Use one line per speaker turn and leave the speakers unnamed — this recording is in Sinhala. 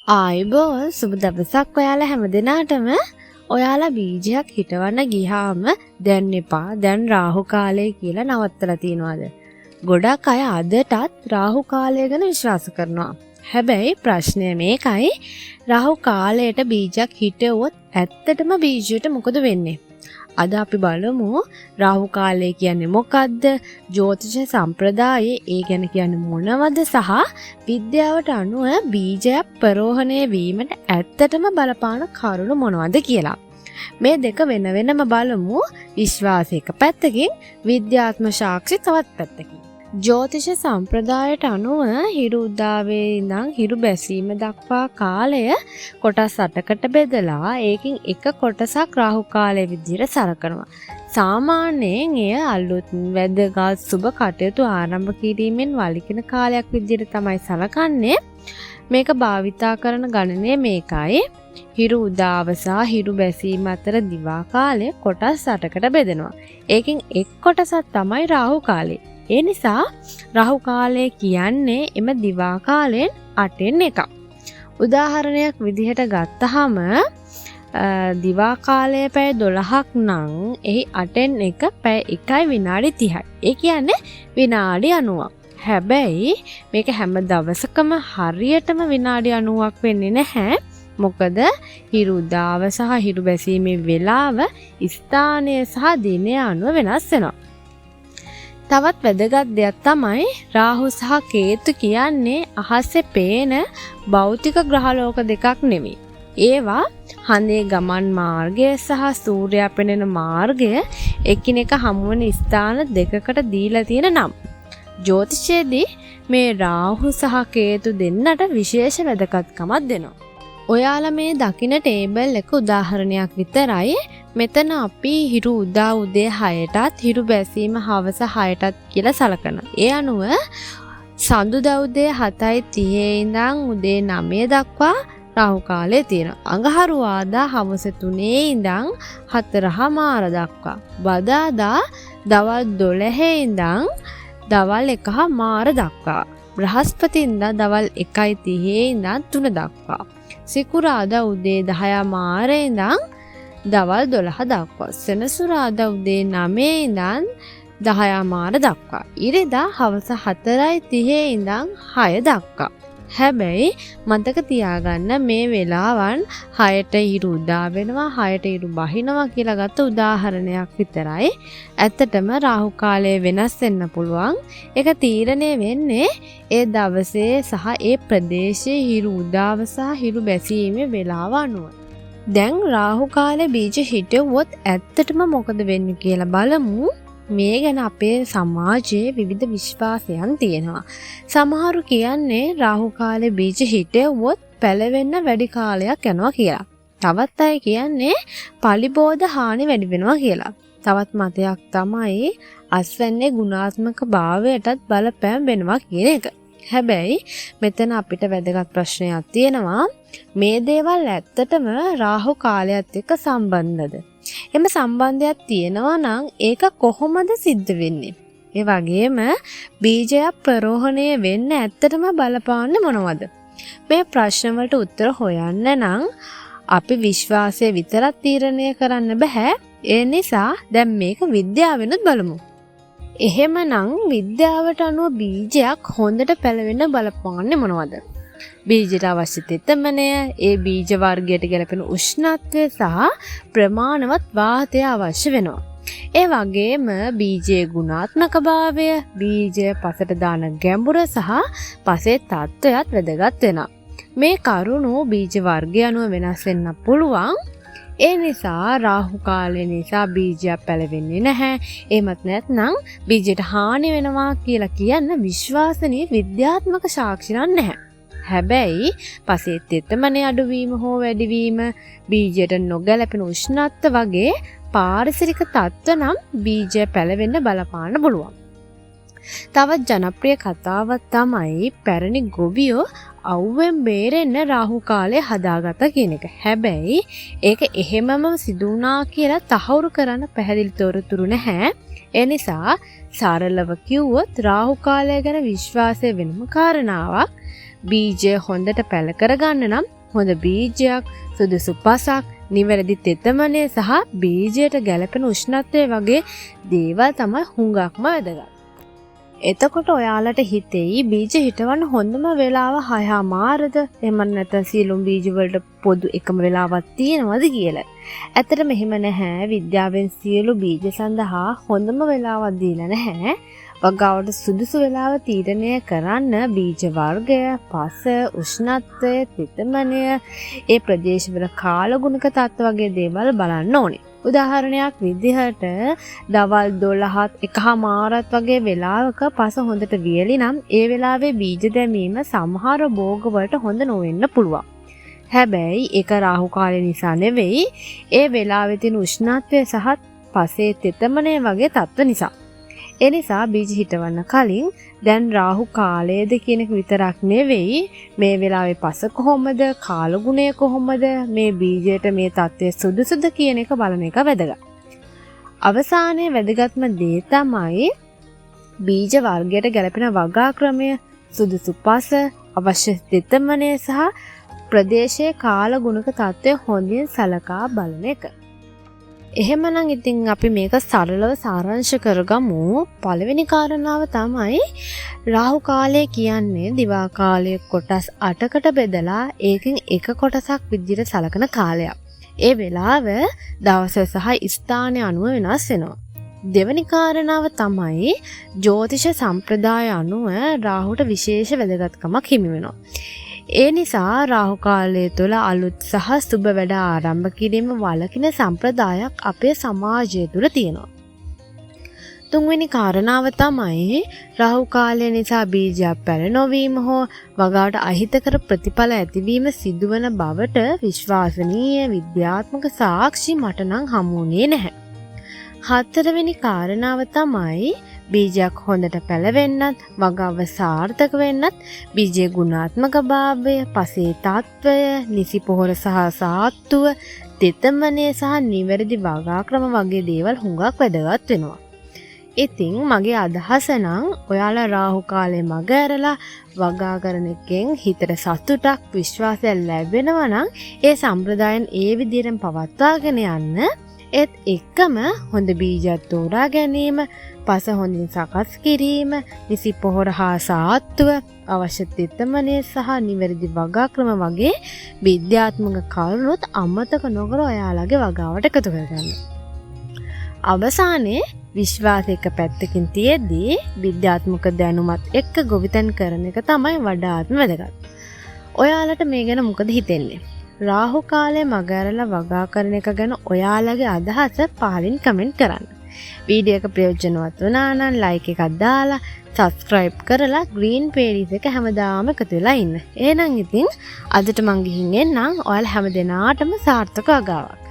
ආයුබෝවන්, සුබ දවසක් ඔයාලා හැම දෙනාටම. ඔයාලා බීජයක් හිටවන්න ගියාම දැන් එපා, දැන් රාහු කාලය කියලා නවත්තලා තියනවාද? ගොඩක් අය අදටත් රාහු කාලය ගැන විශ්වාස කරනවා. හැබැයි ප්‍රශ්නය මේකයි, රාහු කාලයට බීජයක් හිටවුවොත් ඇත්තටම බීජයට මොකද වෙන්නේ? අද අපි බලමු රාහු කාලය කියන්නේ මොකද්ද, ජ්‍යොතිෂ සම්ප්‍රදායේ ඒ ගැන කියන්නේ මොනවද සහ විද්‍යාවට අනුව බීජයක් ප්‍රරෝහණය වීමට ඇත්තටම බලපාන කරුණු මොනවද කියලා. මේ දෙක වෙන වෙනම බලමු. විශ්වාසය එක පැත්තකින්, විද්‍යාත්මක සාක්ෂි තවත් පැත්තකින්. ජ්‍යොතිෂ සම්ප්‍රදායට අනුව හිරු උදාවේ ඉඳන් හිරු බැසීම දක්වා කාලය කොටස් 8කට බෙදලා ඒකින් එක කොටසක් රාහු කාලය විදිහට සලකනවා. සාමාන්‍යයෙන් එය අලුත් වැදගත් සුබ කටයුතු ආරම්භ කිරීමෙන් වළකින කාලයක් විදිහට තමයි සලකන්නේ. මේක භාවිතා කරන ගණනය මේකයි. හිරු උදාව සහ හිරු බැසීම අතර දිවා කාලය කොටස් 8කට බෙදෙනවා. ඒකෙන් එක් කොටසක් තමයි රාහු කාලය. ඒ නිසා රාහු කාලය කියන්නේ එම දිවා කාලයෙන් 8න් එකක්. උදාහරණයක් විදිහට ගත්තහම දිවා කාලය පැය 12ක් නම් එහි 8න් එක පැය 1යි විනාඩි 30යි. ඒ කියන්නේ විනාඩි 90ක්. හැබැයි මේක හැම දවසකම හරියටම විනාඩි 90ක් වෙන්නේ නැහැ. මොකද හිරු උදාව සහ හිරු බැසීමේ වෙලාව ස්ථානය සහ දිනය අනුව වෙනස් වෙනවා. තවත් වැදගත් දෙයක් තමයි රාහු සහ කේතු කියන්නේ අහසේ පේන භෞතික ග්‍රහලෝක දෙකක් නෙවෙයි. ඒවා හඳේ ගමන් මාර්ගය සහ සූර්යයා පෙනෙන මාර්ගය එකිනෙක හමුවන ස්ථාන දෙකකට දීලා තියෙන නම්. ජ්‍යොතිෂයේදී මේ රාහු සහ කේතු දෙන්නට විශේෂ වැදගත්කමක් දෙනවා. ඔයාලා මේ දකින ටේබල් එක උදාහරණයක් විතරයි. මෙතන අපි හිරු උදා උදේ 6ටත් හිරු බැසීම හවස 6ටත් කියලා සලකනවා. ඒ අනුව සඳුදා උදේ 7:30 ඉඳන් උදේ 9 දක්වා රාහු කාලය තියෙනවා. අඟහරුවාදා හවස 3 ඉඳන් 4:30 දක්වා. බදාදා දවල් 12 ඉඳන් දවල් 1:30 දක්වා. බ්‍රහස්පතින්දා දවල් 1:30 ඉඳන් 3 දක්වා. සිකුරාදා උදේ 10:30 ඉඳන් දවල් 12 දක්වා. සෙනසුරාදා උදේ 9 ඉඳන් 10:30 දක්වා. ඉරිදා හවස 4:30 ඉඳන් 6 දක්වා. හැබැයි මතක තියාගන්න මේ වෙලාවන් 6ට හිරු උදා වෙනවා, 6ට හිරු බහිනවා කියලා ගත්ත උදාහරණයක් විතරයි. ඇත්තටම රාහු කාලය වෙනස් වෙන්න පුළුවන්. ඒක තීරණය වෙන්නේ ඒ දවසේ සහ ඒ ප්‍රදේශයේ හිරු උදාව සහ හිරු බැසීමේ වෙලාව අනුව. දැන් රාහු කාලේ බීජ හිටෙව්වොත් ඇත්තටම මොකද වෙන්නේ කියලා බලමු. මේ ගැන අපේ සමාජයේ විවිධ විශ්වාසයන් තියෙනවා. සමහරු කියන්නේ රාහු කාලේ බීජ හිටෙව්වොත් පැලවෙන්න වැඩි කාලයක් යනවා කියලා. තවත් අය කියන්නේ පලිබෝධ හානි වැඩි වෙනවා කියලා. තවත් මතයක් තමයි අස්වැන්නේ ගුණාත්මක භාවයටත් බලපෑම් වෙනවා කියන එක. හැබැයි මෙතන අපිට වැදගත් ප්‍රශ්නයක් තියෙනවා. මේ දේවල් ඇත්තටම රාහු කාලයත් එක්ක සම්බන්ධද? එම සම්බන්ධයක් තියෙනවා නම් ඒක කොහොමද සිද්ධ වෙන්නේ? ඒ වගේම බීජයක් ප්‍රරෝහණය වෙන්න ඇත්තටම බලපාන්නේ මොනවද? මේ ප්‍රශ්න වලට උත්තර හොයන්න නම් අපි විශ්වාසය විතරක් තීරණය කරන්න බෑ. ඒ නිසා දැන් මේක විද්‍යාවෙනුත් බලමු. එහෙමනම් විද්‍යාවට අනුව බීජයක් හොඳට පැලවෙන්න බලපාන්නේ මොනවද? බීජයට අවශ්‍ය තෙතමනය, ඒ බීජ වර්ගයට ගැලපෙන උෂ්ණත්වය සහ ප්‍රමාණවත් වාතය අවශ්‍ය වෙනවා. ඒ වගේම බීජයේ ගුණාත්මක භාවය, බීජය පසට දාන ගැඹුර සහ පසේ තත්ත්වයත් වැදගත් වෙනවා. මේ කරුණු බීජ වර්ගය අනුව වෙනස් වෙන්න පුළුවන්. ඒ නිසා රාහු කාලය නිසා බීජයක් පැලවෙන්නේ නැහැ. එහෙමත් නැත්නම් බීජයට හානි වෙනවා කියලා කියන්න විශ්වාසනීය විද්‍යාත්මක සාක්ෂි නම් නැහැ. හැබැයි පසේ තෙතමනේ අඩුවීම හෝ වැඩිවීම, බීජයට නොගැලපෙන උෂ්ණත්ව වගේ පාරිසරික තත්ත්ව නම් බීජය පැලවෙන්න බලපාන්න පුළුවන්. තවත් ජනප්‍රිය කතාවක් තමයි පැරණි ගොවියෝ අවුවෙන් බේරෙන්න රාහු කාලය හදාගත්තා කියන එක. හැබැයි ඒක එහෙමම සිදු වුණා කියලා තහවුරු කරන්න පැහැදිලි තොරතුරු නැහැ. ඒ නිසා සරලව කිව්වොත් රාහු කාලය ගැන විශ්වාසය වෙනම කාරණාවක්. බීජය හොඳට පැල කරගන්න නම් හොඳ බීජයක්, සුදුසු පසක්, නිවැරදි තෙතමනය සහ බීජයට ගැලපෙන උෂ්ණත්වය වගේ දේවල් තමයි හුඟක්ම වැදගත්. එතකොට ඔයාලට හිතෙයි බීජ හිටවන්න හොඳම වෙලාව 6:30ද එහෙම නැත්නම් සියලුම බීජ වලට පොදු එකම වෙලාවක් තියෙනවද කියලා. ඇත්තටම එහෙම නැහැ. විද්‍යාවෙන් සියලු බීජ සඳහා හොඳම වෙලාවක් දීලා නැහැ. වගාවට සුදුසු වෙලාව තීරණය කරන්න බීජ වර්ගය, පස, උෂ්ණත්වය, තෙතමනය, ඒ ප්‍රදේශවල කාලගුණික තත්ත්ව වගේ දේවල් බලන්න ඕනේ. උදාහරණයක් විදිහට දවල් 12ත් 1:30ත් වගේ වෙලාවක පස හොඳට වියලි නම් ඒ වෙලාවේ බීජ දැමීම සමහර භෝග වලට හොඳ නොවෙන්න පුළුවන්. හැබැයි ඒක රාහු කාලය නිසා නෙවෙයි, ඒ වෙලාවේ තියෙන උෂ්ණත්වය සහ පසේ තෙතමනය වගේ තත්ත්ව නිසා. ඒ නිසා බීජ හිටවන්න කලින් දැන් රාහු කාලයද කියන එක විතරක් නෙවෙයි, මේ වෙලාවේ පස කොහොමද, කාලගුණය කොහොමද, මේ බීජයට මේ තත්ත්වය සුදුසුද කියන එක බලන එක වැදගත්. අවසානයේ වැදගත්ම දේ තමයි බීජ වර්ගයට ගැලපෙන වගා ක්‍රමය, සුදුසු පස, අවශ්‍ය තෙතමනය සහ ප්‍රදේශයේ කාලගුණික තත්ත්වය හොඳින් සලකා බලන එක. එහෙමනම් ඉතින් අපි මේක සරලව සාරාංශ කරගමු. පළවෙනි කාරණාව තමයි රාහු කාලය කියන්නේ දිවා කාලය කොටස් 8කට බෙදලා ඒකෙන් එක කොටසක් විදිහට සලකන කාලයක්. ඒ වෙලාව දවස සහ ස්ථානය අනුව වෙනස් වෙනවා. දෙවැනි කාරණාව තමයි ජ්‍යොතිෂ සම්ප්‍රදාය අනුව රාහුට විශේෂ වැදගත්කමක් හිමි වෙනවා. ඒ නිසා රාහු කාලය තුළ අලුත් සහ සුබ වැඩ ආරම්භ කිරීම වළකින සම්ප්‍රදායක් අපේ සමාජය තුළ තියෙනවා. තුන්වෙනි කාරණාව තමයි රාහු කාලය නිසා බීජයක් පැල නොවීම හෝ වගාවට අහිතකර ප්‍රතිඵල ඇතිවීම සිදුවන බවට විශ්වාසනීය විද්‍යාත්මක සාක්ෂි මට නම් හමු වුණේ නැහැ. හතරවෙනි කාරණාව තමයි බීජයක් හොඳට පැලවෙන්නත් වගාව සාර්ථක වෙන්නත් බීජයේ ගුණාත්මක භාවය, පසේ තත්ත්වය, නිසි පොහොර සහ සාත්තුව, තෙතමනය සහ නිවැරදි වගා ක්‍රම වගේ දේවල් හුඟක් වැදගත් වෙනවා. ඉතින් මගේ අදහස නම් ඔයාලා රාහු කාලේ මග ඇරලා වගා කරන එකෙන් හිතට සතුටක් විශ්වාසයක් ලැබෙනවා නම් ඒ සම්ප්‍රදායන් ඒ විදිහටම පවත්වාගෙන යන්න. ඒත් එක්කම හොඳ බීජයක් තෝරා ගැනීම, පස හොඳින් සකස් කිරීම, නිසි පොහොර හා සාත්තුව, අවශ්‍ය තෙතමනය සහ නිවැරදි වගා ක්‍රම වගේ විද්‍යාත්මක කරුණුත් අමතක නොකර ඔයාලගේ වගාවට එකතු කරගන්න. අවසානයේ විශ්වාසය එක පැත්තකින් තියෙද්දී විද්‍යාත්මක දැනුමත් එක්ක ගොවිතැන් කරන එක තමයි වඩාත්ම වැදගත්. ඔයාලට මේ ගැන මොකද හිතෙන්නේ? රාහු කාලය මග ඇරලා වගා කරන එක ගැන ඔයාලගේ අදහස පහලින් කමෙන්ට් කරන්න. වීඩියෝ එක ප්‍රයෝජනවත් වුණා නම් ලයික් එකක් දාලා සබ්ස්ක්‍රයිබ් කරලා ග්‍රීන් පේරිස් එක හැමදාම එකතු වෙලා ඉන්න. එහෙනම් ඉතින් අදට මං ගිහින් එන්නම්. ඔයාලා හැම දෙනාටම සාර්ථක වගාවක්.